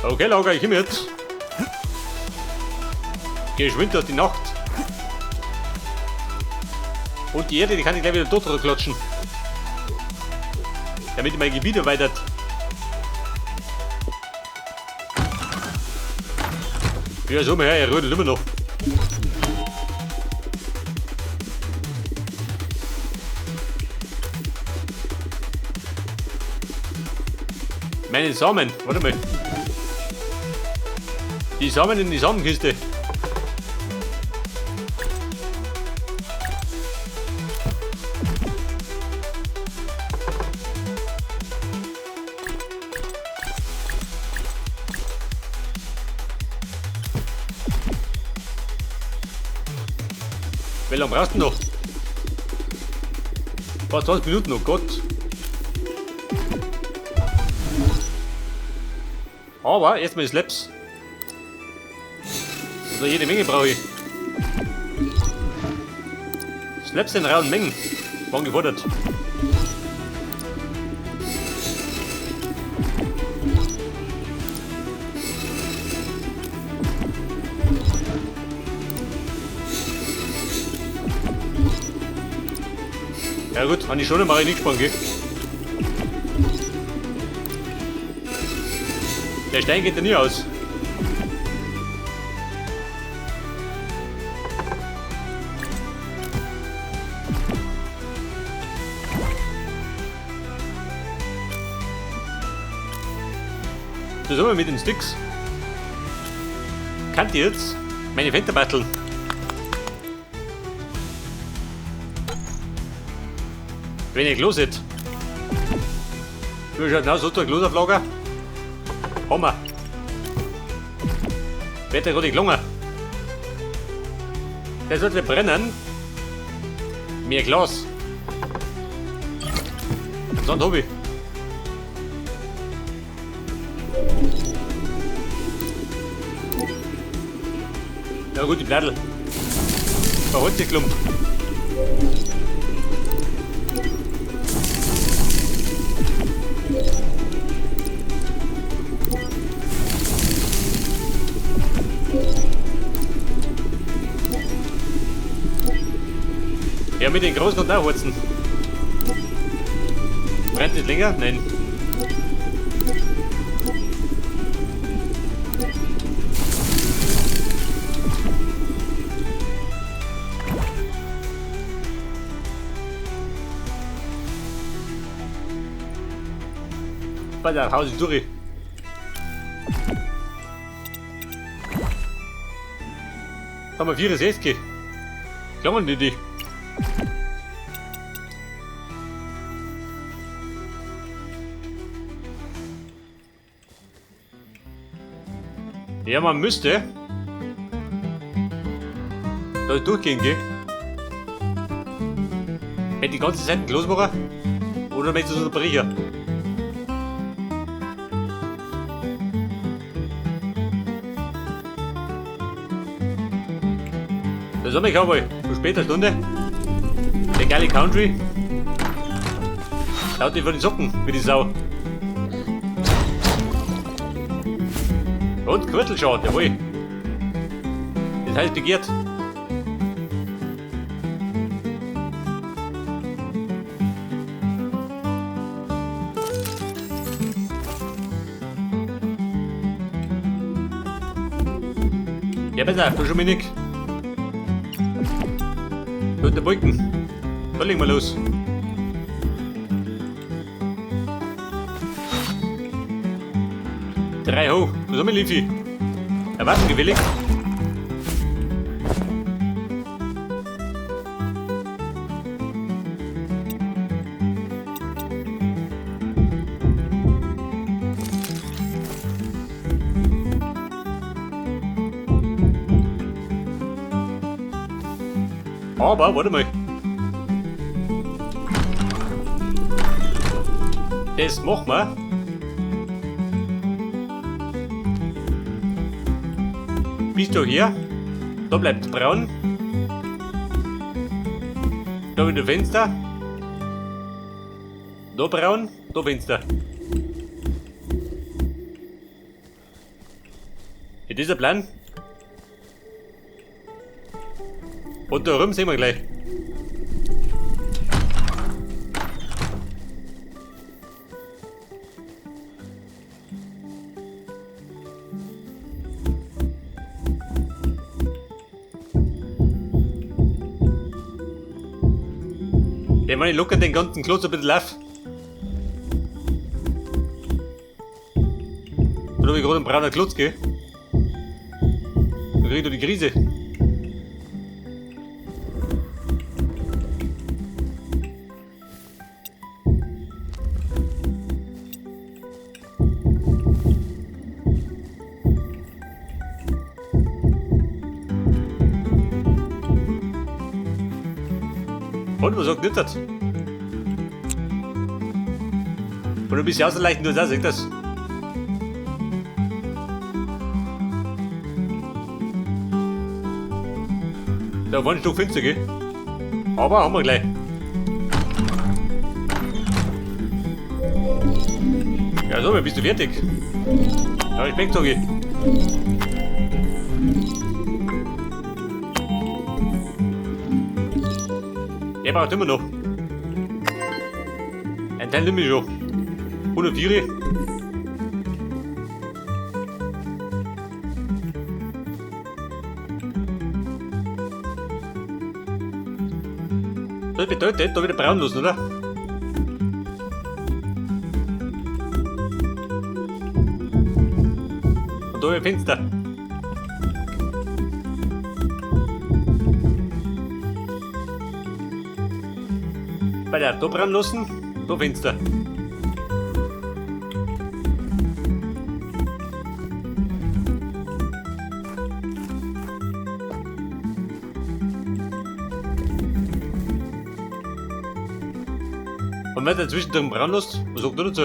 Okay, Lager, ich komme jetzt. Geschwind durch die Nacht. Und die Erde, die kann ich gleich wieder dort klatschen. Damit ich mein Gebiet erweitert. Ja, so mal her, er rödelt immer noch. Meine Samen, warte mal. Die Samen in die Samenkiste. Wie lange brauchst du noch? Fast 20 Minuten, oh Gott. Aber erstmal die Slaps. Also jede Menge brauche ich. Slaps in rauen Mengen. Waren gefordert. Ja gut, an die Schone mache ich nicht gespannt, gell? Der Stein geht ja nie aus. Das haben wir mit den Sticks. Kannt ihr jetzt meine Fenster basteln? Wenn ihr Klo seht. Wie schaut denn aus? Hat da ein Klo auf Lager? Hammer. Wird der gerade gelungen? Der sollte brennen. Mehr Glas. Sand hab ich. Ja gut, die Blättel. Verholt sich Klump. Ja, mit den großen und Nachholzen. Brennt nicht länger? Nein. Bei der Hause durch. Haben wir 64. Klammern die die. Ja, man müsste da durchgehen, gell? Wenn die ganze Zeit los machen, oder möchtest du unterbrechen? Das haben wir Cowboy. Zu später Stunde. Der geile Country. Laut dir von den Socken, wie die Sau. Und Quirtelschaden, jawohl. Das heißt begehrt. Ja, besser, du schon mal nicht. Tut der Wolken. Da legen wir los. Drei hoch. Was haben wir, Lifi? Erwarten gewilligt. Aber, warte mal. Das machen wir. Bist du hier? Da bleibt braun. Da wieder Fenster. Da braun, da Fenster. Ist das der Plan? Und da rum sehen wir gleich. Ich meine, ich locker den ganzen Klotz ein bisschen auf. Da habe ich gerade einen braunen Klotz, gell? Da krieg ich doch die Krise. Und was sagt nicht das? Und ein bisschen ausleichen, nur das, das. Da war ein Stück finster, gell? Aber haben wir gleich. Ja, so, bist du fertig? Ja, Respekt, sag ich. Der braucht immer noch. Ein Teil nehme ich schon. 104. Das bedeutet, da wieder braun lassen, oder? Und da wieder Fenster. Bei der da braun lassen, da Fenster. Und wenn dazwischen drin braun lässt, was sagt du dazu?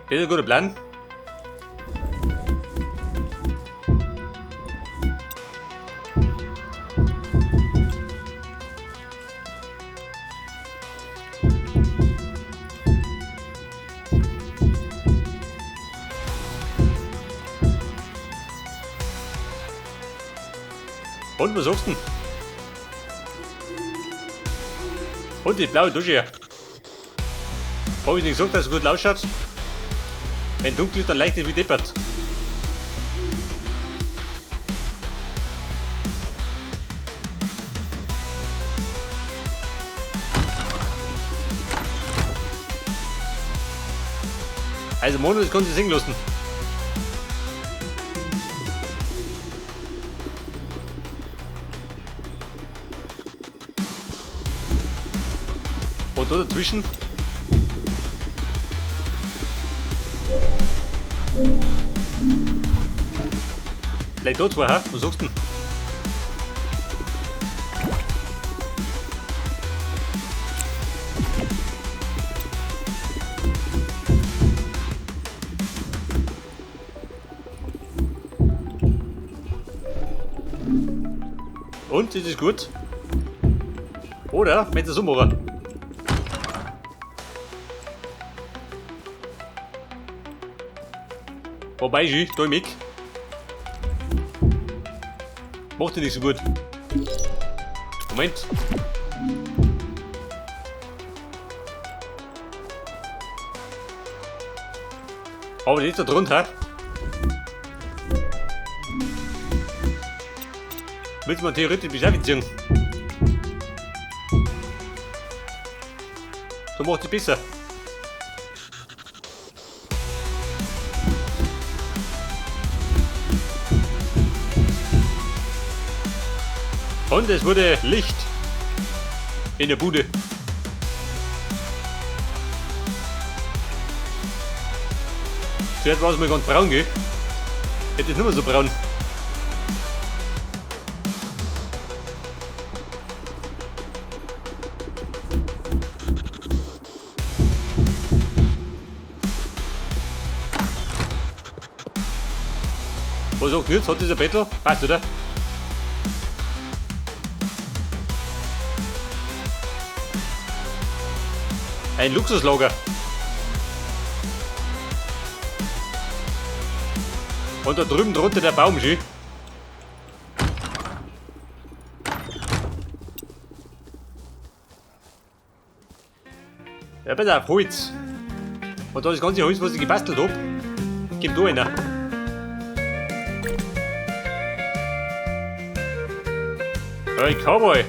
Das ist ein guter Plan. Und was sagst du denn? Und die blaue Dusche hier. Hab ich nicht gesagt, dass es gut ausschaut? Wenn dunkel ist, dann leicht wie deppert. Also Mono, das kannst du singen lassen. Und da dazwischen. Vielleicht da zwei, hä? Was sagst du denn? Und, ist es gut? Oder, wenn es so machen. Wobei, ich, da im Eck. Macht die nicht so gut. Moment. Aber die ist da drunter. Müssen wir theoretisch beschäftigen. So macht sie besser. Und es wurde Licht in der Bude. Zuerst war es mal ganz braun, gell? Jetzt ist es nicht mehr so braun. Was sagt jetzt? Hat dieser Bettel? Passt, oder? Ein Luxuslager. Und da drüben drunter der Baum, schön. Ja, pass auf, Holz. Und da das ganze Holz, was ich gebastelt hab, kommt da rein. Hey, Cowboy!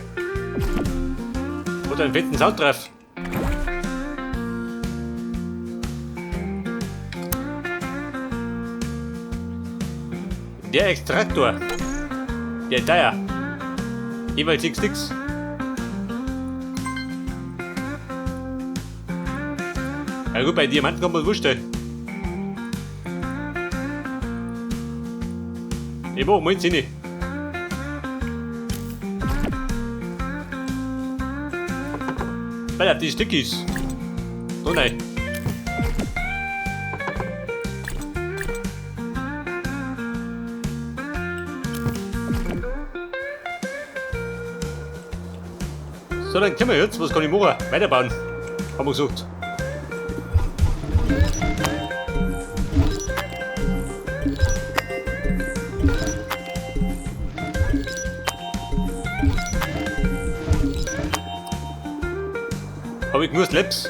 Hat einen fetten Sound drauf. Der Extraktor. Der teuer. Jeweils 6 Sticks. Ja gut, bei Diamanten kann man wurscht. Ich mach mal rein. Weil die Stickies. Oh nein. So, dann können wir jetzt, was kann ich machen? Weiterbauen. Haben wir gesagt. Hab ich nur Slaps?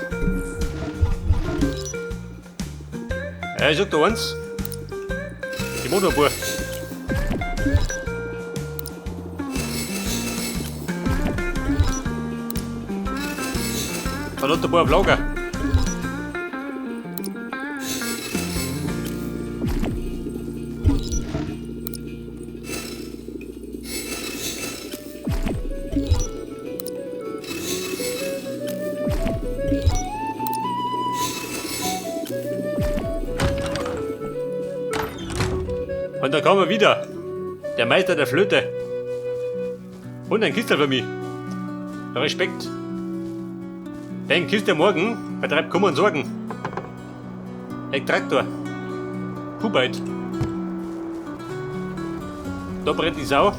Ja, ich sag da eins. Ich mach noch ein paar. Dann hat der paar auf Lager. Und da kam er wieder. Der Meister der Flöte. Und ein Kistel für mich. Respekt. Dein Kiste morgen vertreibt Kummer und Sorgen. Ein Traktor. Kuhbeit. Da brennt die Sau.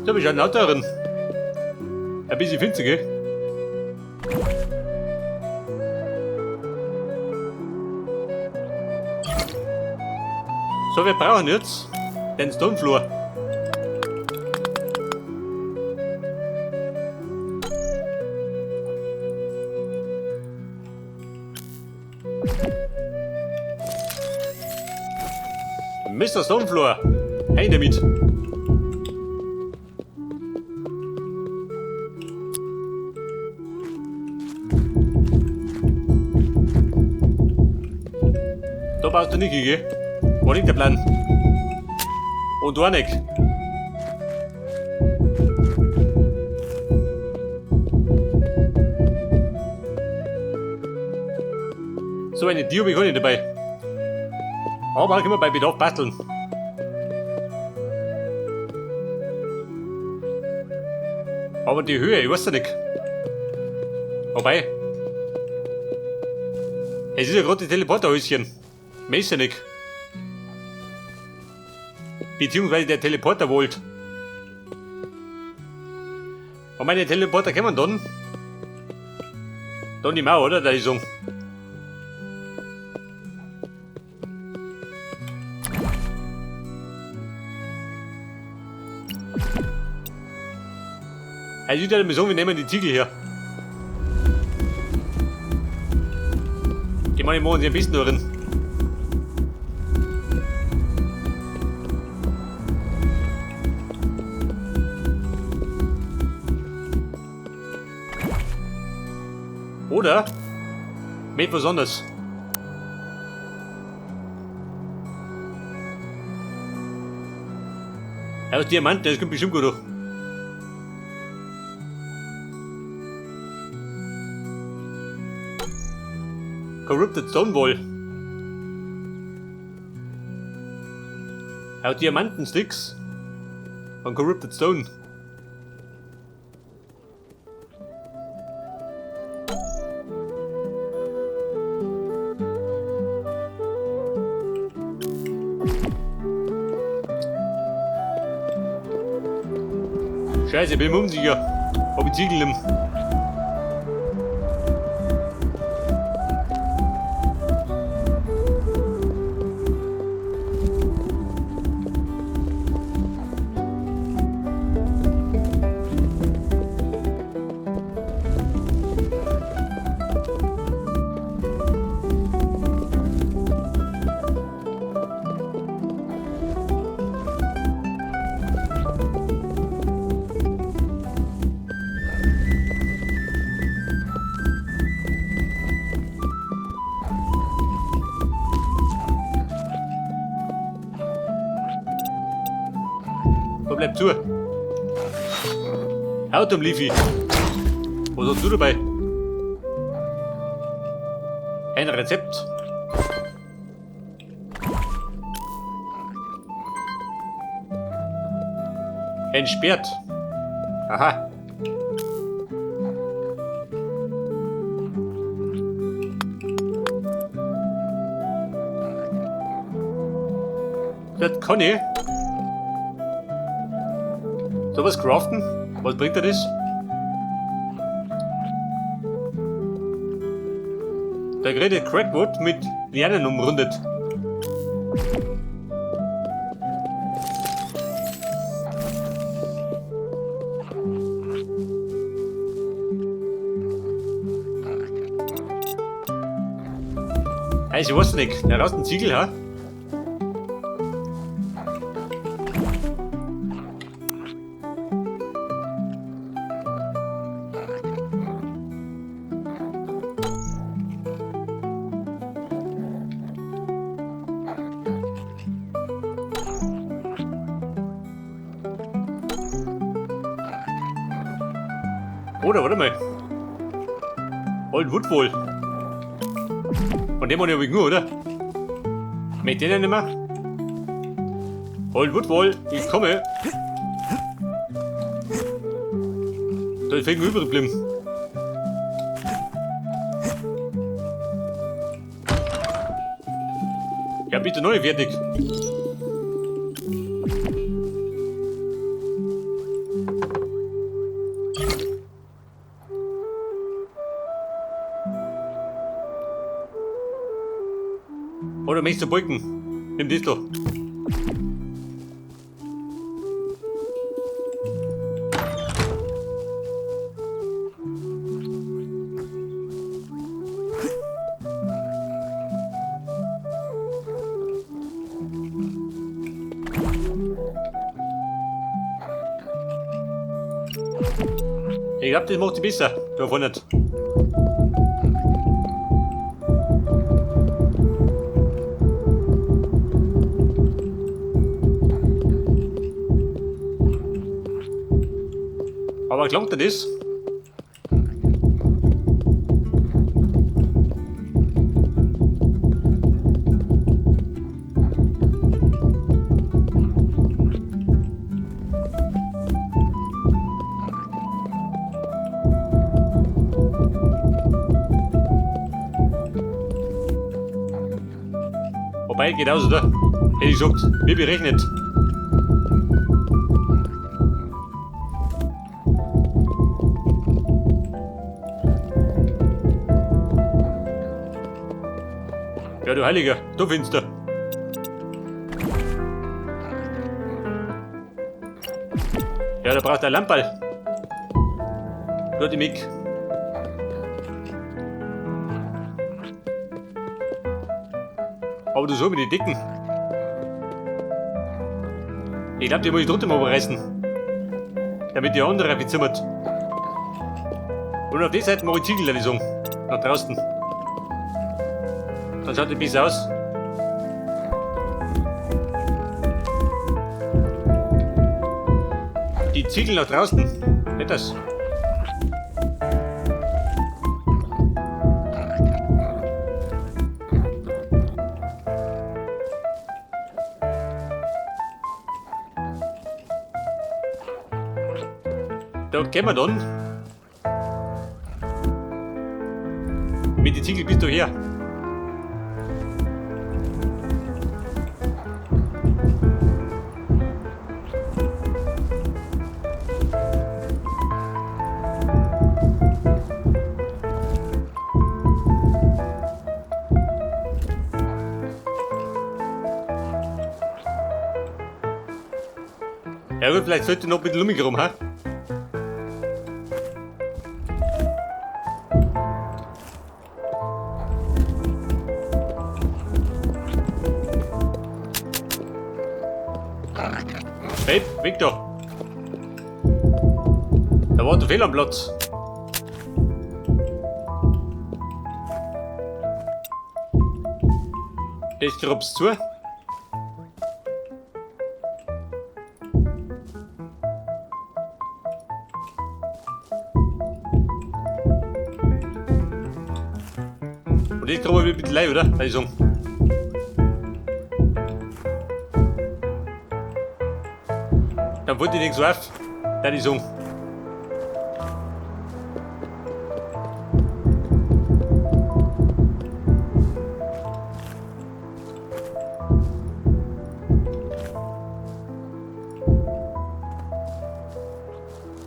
Da bist du ein Auto drin. Ein bisschen finster, gell? So, wir brauchen jetzt den Stonefloor. Mister Stonefloor, hey damit. Da brauchst du nicht, gell? Wo liegt der Plan? Und du auch nicht. So eine Tür hab ich auch nicht dabei. Aber können wir bei Bedarf basteln. Aber die Höhe, ich weiß ja nicht. Wobei. Es ist ja gerade die Teleporterhäuschen. Mehr ist ja nicht. Beziehungsweise der Teleporter wollt. Und meine Teleporter kommen dann. Dann nicht mehr, oder? Da ist so. Also ich würde mal sagen, wir nehmen die Ziegel her. Die meine, machen sie am besten drin. Oder mit was anderes. Aus Diamanten, das kommt bestimmt gut durch. Corrupted Stonewall. Aus Diamantensticks von Corrupted Stone. Scheiße, ich bin mir unsicher, ob ich Ziegel nimm. Da bleib zu. Haut um Leafy. Was hast du dabei? Ein Rezept. Ein Schwert. Aha. Das kann ich. Sowas craften? Was bringt dir das? Der grüne Crackwood mit Lianen umrundet. Hey, ich weiß nicht. Der raus ein Ziegel, ha? Oder, warte mal. Old Wood wohl. Von dem habe ich nur, oder? Mit denen nicht mehr. Old Wood wohl, ich komme. Da ist viel übrig geblieben. Ja, bitte neu fertig. Oder möchtest du Balken? Nimm das da. Ich glaub, das macht sie besser. Da vorne nicht. Aber klangt denn das? Wobei, geht aus, oder? Hätte ich gesagt, wie berechnet. Ja, du Heiliger, du Finster. Ja, da braucht er Lamperl. Gut, die Mick. Aber du so mit den Dicken. Ich glaub, die muss ich trotzdem überreißen. Damit die andere bezimmert. Und auf der Seite mache ich Ziegel, würde ich sagen. Nach draußen. Dann schaut die besser aus. Die Ziegel nach draußen. Nicht das. Da gehen wir dann. Mit den Ziegel bist du her. Ja gut, vielleicht sollte ich noch ein bisschen rumgraben, ha? Hey, weg da! Da war der Fehl am Platz. Das grabst zu. Und das graben wir ein bisschen leih, oder? Würde ich sagen. Dann wollte ich nicht so auf, würde ich sagen.